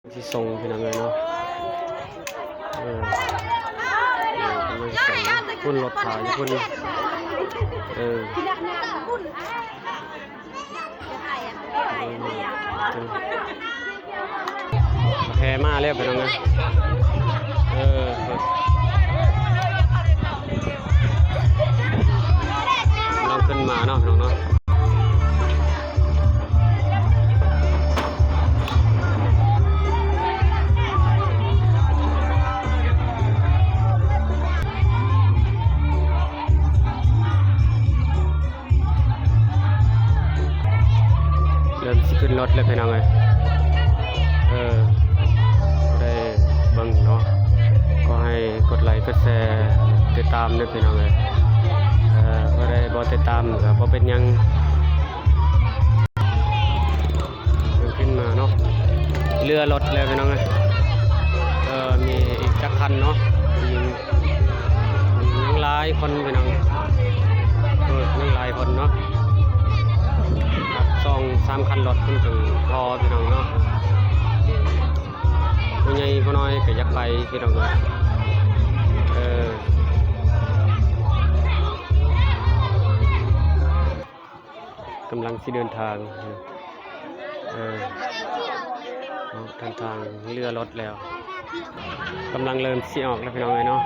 ຊິສົ່ງພີ່ນ້ອງເອີຍເນາະ. ເອີ ເອີ ກຳລັງຊິສົ່ງ ພຸ້ນລົດຖ້າຢູ່ພຸ້ນ. ເອີ ແຫ່ມາແລ້ວພີ່ນ້ອງເອີຍ. ເອີ ກຳລັງຂຶ້ນມາເນາະພີ່ນ້ອງເນາະ. ເລີ່ມຊິຂຶ້ນລົດແລ້ວພີ່ນ້ອງເອີຍ. ເອີ ໄດ້ເບິ່ງເນາະ ກໍໃຫ້ກົດໄລກົດແຊ ຕິດຕາມເດີພີ່ນ້ອງເອີຍ. ເອີ ຜູ້ໃດບໍ່ຕິດຕາມກໍບໍ່ເປັນຫຍັງ. ເພິ່ນຂຶ້ນມາເນາະ ເຫຼືອລົດແລ້ວພີ່ນ້ອງເອີຍ. ເອີ ມີອີກຈັກຄັນເນາະ ຍັງ ຍັງຫຼາຍຄົນພີ່ນ້ອງ. ເອີ ຍັງຫຼາຍຄົນເນາະ ສອງສາມຄັນລົດເພິ່ນຈຶ່ງພໍພີ່ນ້ອງເນາະ. ຜູ້ໃຫຍ່ຜູ້ນ້ອຍກໍຢາກໄປພີ່ນ້ອງເອີຍ. ເອີ ກຳລັງຊິເດີນທາງ ເອີ ເດີນທາງ ເຫຼືອລົດແລ້ວ ກຳລັງເລີ່ມຊິອອກແລ້ວພີ່ນ້ອງເອີຍເນາະ.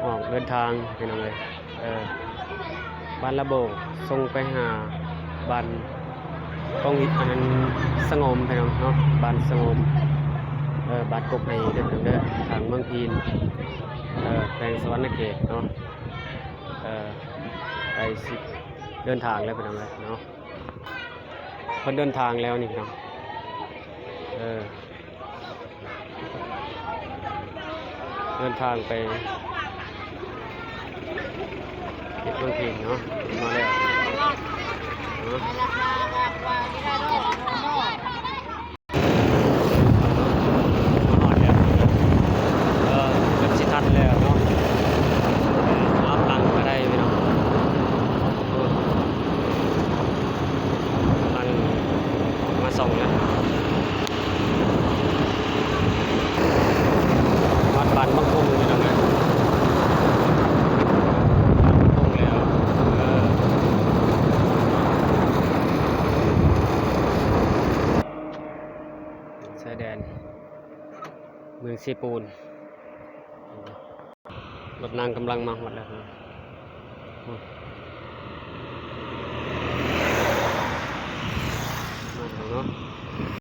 ອອກເດີນທາງພີ່ນ້ອງເອີຍ. ເອີ ບ້ານລະໂບງ ສົ່ງໄປຫາບ້ານກອງ ອັນນັ້ນ ສະຫງົມພີ່ນ້ອງເນາະ ບ້ານສະຫງົມ ເອີ ບ້ານກົກໄຮເດີພີ່ນ້ອງເດີ ທາງເມືອງພີນ ເອີ ແຂວງສະຫວັນນະເຂດເນາະ. ເອີ ໃກ້ຊິເດີນທາງແລ້ວພີ່ນ້ອງເອີຍເນາະ. ເພິ່ນເດີນທາງແລ້ວນີ້ພີ່ນ້ອງ ເອີ ເດີນທາງໄປເຂດເມືອງພີນເນາະ. ມາແລ້ວເນາະ. ມາຮອດແລ້ວ ເອີ ເກືອບຊິທັນແລ້ວເນາະ. ເອີ ຮັບຫຼັງມາໄດ້ພີ່ນ້ອງ ເອີ ຫຼັງມາສ່ອງແລ້ວ. ຮອດບ້ານບັກກົງພີ່ນ້ອງເອີຍ ບ້ານບັກກົງແລ້ວ ເອີ ຊາຍແດນເມືອງເຊໂປນ. ລົດນາງກຳລັງມາຮອດແລ້ວເນາະ. ໂອ້ ມາແລ້ວເນາະ.